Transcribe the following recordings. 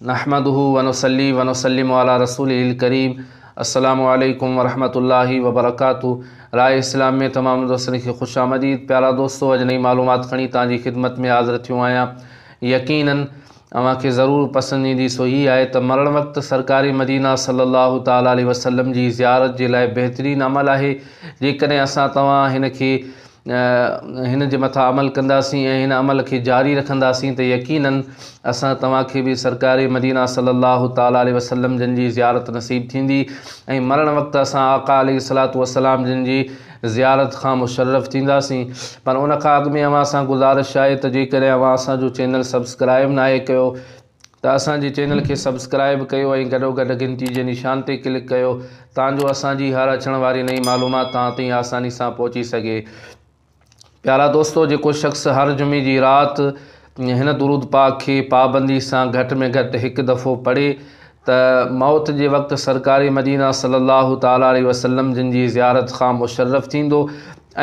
نحمده ونصلي ونسلم علي رسوله الڪريم السلام عليڪم ورحمة الله وبرڪاته راء اسلام ۾ تمام دوستن کي خوش آمديد. پيارا دوستو، اڄ نئين معلومات کڻي توهان جي خدمت ۾ حاضر ٿيو آهيان. يقيناً اوهان کي ضرور پسند ايندي. سو هي آهي ته مرڻ وقت سرڪار مدينه صلي الله تعالٰي عليه وسلم جي زيارت جي لاء بهترين عمل آهي. جيڪڏهن اسان توهان هن کي هن جي مٿان عمل ڪنداسين ۽ هن عمل کي جاري رکنداسين ته يقيناً اسان توهان کي به سرڪار مدينه صلي الله تعالٰي عليه وسلم جن جي زيارت نصيب ٿيندي ۽ مرڻ وقت اسان آقا عليه الصلوة والسلام جن جي زيارت کان مشرف ٿينداسين. پر ان کان اڳ ۾ اوهان سان گذارش آهي ته جيڪڏهن اوهان اسان جو چينل سبسڪرائب ناهي ڪيو ته اسان جي چينل کي سبسڪرائب ڪيو ۽ گڏوگڏ گهنٽي جي نشان تي ڪلڪ ڪيو تان جو اسان جي هر اچڻ واري نئين معلومات توهان تائين آساني سان پهچي سگهي. پيارا دوستو، جيڪو شخص هر جمعي جي رات هن درود پاڪ کي پابندي سان گهٽ ۾ گهٽ هڪ دفعو پڙهي ته موت جي وقت سرڪار مدينه صلي الله تعالٰي عليه وسلم جن جي زيارت کان مشرف ٿيندو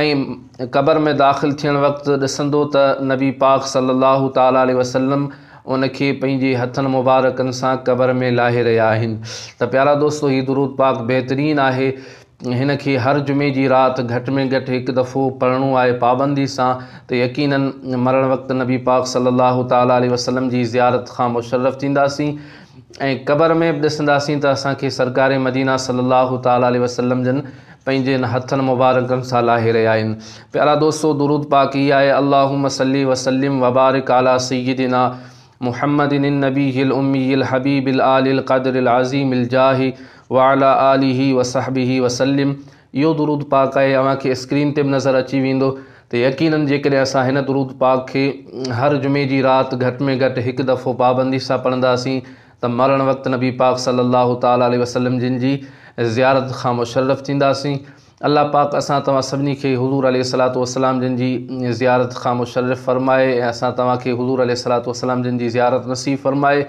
۽ قبر ۾ داخل ٿيڻ وقت ڏسندو ته نبي پاڪ صلي الله تعالٰي عليه وسلم ان کي پنهنجي هٿن مبارڪن سان قبر ۾ لاهي رهيا آهن. ته پيارا دوستو، هي درود پاڪ بهترين آهي. هن کي هر جمعي جي رات گهٽ ۾ گهٽ هڪ دفعو پڙهڻو آهي پابندي سان ته يقيناً مرڻ وقت نبي پاڪ صلي الله تعالٰي عليه وسلم جي زيارت کان مشرف ٿينداسين ۽ قبر ۾ به ڏسنداسين ته اسان کي سرڪار مدينه صلي الله تعالٰي عليه وسلم جن پنهنجن هٿن مبارڪن سان لاهي رهيا آهن. پيارا دوستو، درود پاڪ هي آهي، اللهم صل وسلم وبارڪ علي سيدنا محمد النبي الامي الحبيب العالي القدر العظيم الجاه وعلي آله وصحبه وسلم. اهو درود پاڪ آهي، اوهان کي اسڪرين تي به نظر اچي ويندو. ته يقيناً جيڪڏهن اسان هن درود پاڪ کي هر جمعي جي رات گهٽ ۾ گهٽ هڪ دفعو پابندي سان پڙهنداسين ته مرڻ وقت نبي پاڪ صلي الله تعالٰي عليه وسلم جن جي زيارت کان مشرف ٿينداسين. الله پاڪ اسان توهان سڀني کي حضور عليه الصلوة والسلام جن جي زيارت کان مشرف فرمائي ۽ اسان توهان کي حضور عليه الصلوة والسلام جن جي زيارت نصيب فرمائي.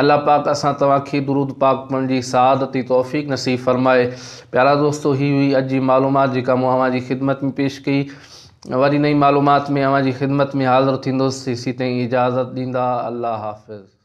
الله پاڪ اسان توهان کي درود پاڪ پڙهڻ جي سعادت ۽ توفيق نصيب فرمائي. پيارا دوستو، هي هئي اڄ جي معلومات جيڪا مون اوهان جي خدمت ۾ پيش ڪئي. وري نئين معلومات ۾ اوهان جي خدمت ۾ حاضر ٿيندس. تيسين تائين اجازت ڏيندا. الله حافظ.